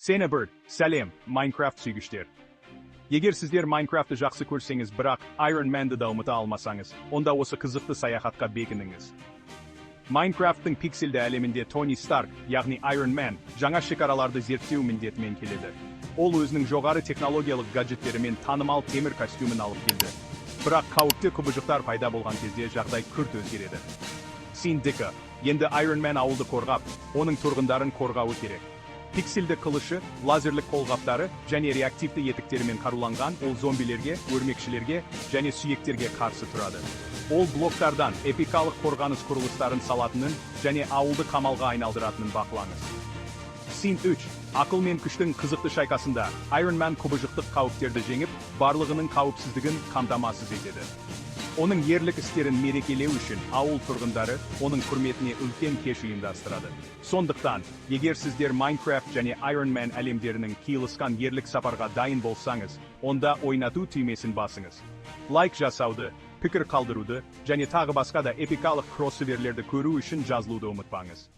Сцена 1. Сәлем, Майнкрафт сүйгіштер. Егер сіздер Майнкрафтты жақсы көрсеңіз, бірақ Iron Man'ды да ұмыта алмасаңыз, онда осы қызықты саяхатқа бекініңіз. Майнкрафттың пикселді әлемінде Тони Старк, яғни Iron Man, жаңа шекараларды зерттеу міндетімен келеді. Ол өзінің жоғары технологиялық гаджеттерімен танымал темір костюмін алып келді. Бірақ қауіпті құбыжықтар пайда болған кезде жағдай күрт өзгереді. Сцена 2. Енді Iron Man ауылды қорғап, оның тұрғындарын қорғауы керек. Пикселді қылышы, лазерлік қолғаптары және реактивті етіктерімен қаруланған ол зомбилерге, өрмекшілерге және сүйектерге қарсы тұрады. Ол блоктардан эпикалық қорғаныс құрылыстарын салатынын және ауылды қамалға айналдыратынын бақылаңыз. Сцена 3. Ақыл мен күштің қызықты шайқасында Iron Man құбыжықтық қауіптерді жеңіп, барлығының қауіпсіздігін қамтамасыз етеді. Оның ерлік істерін мерекелеу үшін ауыл тұрғындары оның құрметіне үлкен кеш ұйымдастырады. Сондықтан, егер сіздер Minecraft және Iron Man әлемдерінің қиылысқан ерлік сапарға дайын болсаңыз, онда ойнату түймесін басыңыз. Лайк жасауды, пікір қалдыруды және тағы басқа да эпикалық кроссоверлерді көру үшін жазылуды ұмытпаңыз.